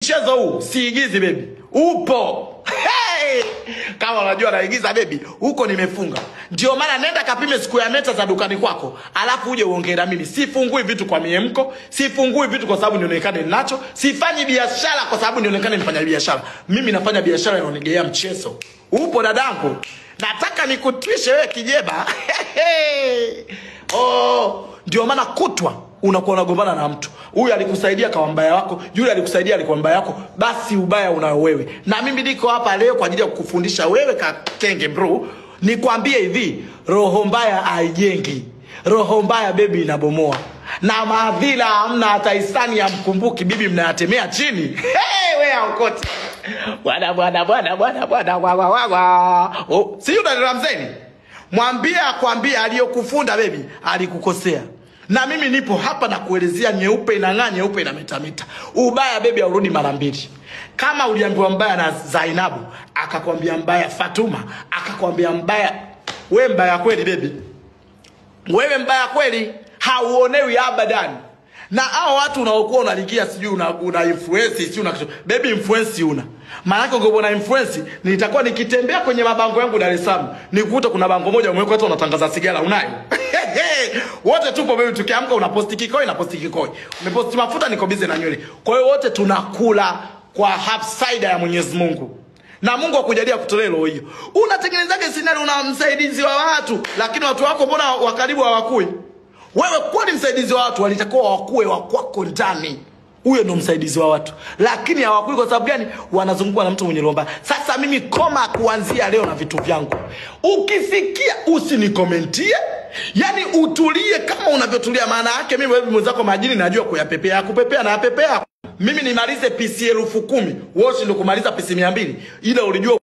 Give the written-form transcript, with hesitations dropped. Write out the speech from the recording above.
Mchezo huu siigizi baby. Upo. Hey! Kama unajua naigiza baby, huko nimefunga. Ndio maana nenda kapime siku ya meta za dukani kwako, alafu uje uongee na mimi. Sifungui vitu kwa miemko, sifungui vitu kwa sababu nionekane ninacho, sifanyi biashara kwa sababu nionekane nifanya biashara. Mimi nafanya biashara inaonigea mchezo. Upo dadangu. Nataka nikutwishe wewe kijeba. Oh, ndio maana kutwa unakuwa unagombana na mtu. Huyu alikusaidia kwa mbaya wako, yule alikusaidia alikuwa mbaya wako, basi ubaya unao wewe. Na mimi niko hapa leo kwa ajili ya kukufundisha wewe kakenge bro. Nikwambie hivi, roho mbaya haijengi. Roho mbaya baby inabomoa. Na maadhila hamna hata hisani ya mkumbuki bibi mnayatemea chini. Hey, wewe ukote. Bwana bwana bwana bwana bwana wa wa wa wa. Oh, si yule Ramzeni? Mwambie akwambie aliyokufunda baby alikukosea. Na mimi nipo hapa na kuelezea nyeupe inang'aa, nyeupe inametameta. Ubaya baby haurudi mara mbili. Kama uliambiwa mbaya na Zainabu, akakwambia mbaya Fatuma, akakwambia mbaya, wewe mbaya kweli baby. Wewe mbaya kweli, hauonewi abadan. Na hao watu unaokuwa unalikia sijui una influence, sijui una kitu. Baby influence una. Maana yake ungekuwa na influence, nitakuwa nikitembea kwenye mabango yangu Dar es Salaam, nikukuta kuna bango moja umeweka watu wanatangaza sigara unayo. Wote tupo baby, tukiamka unaposti kikoi na posti kikoi. Umeposti mafuta, niko busy na nywele. Kwa hiyo wote tunakula kwa upside ya Mwenyezi Mungu. Na Mungu akujalia kutolea roho hiyo. Unatengenezaje scenario una msaidizi wa watu, lakini watu wako mbona wa karibu hawakui? Wewe kwani msaidizi wa watu walitakuwa wakue wa kwako ndani. Huyo ndo msaidizi wa watu. Lakini hawakui kwa sababu gani? Wanazungukwa na mtu mwenye roho mbaya. Sasa mimi koma kuanzia leo na vitu vyangu. Ukisikia usinikomentie. Yaani utulie kama unavyotulia. Maana yake mimi wewe mwenzako majini najua kuyapepea, kupepea na yapepea. Mimi nimalize PC 10,000, wewe ndio kumaliza PC 200. Ila ulijua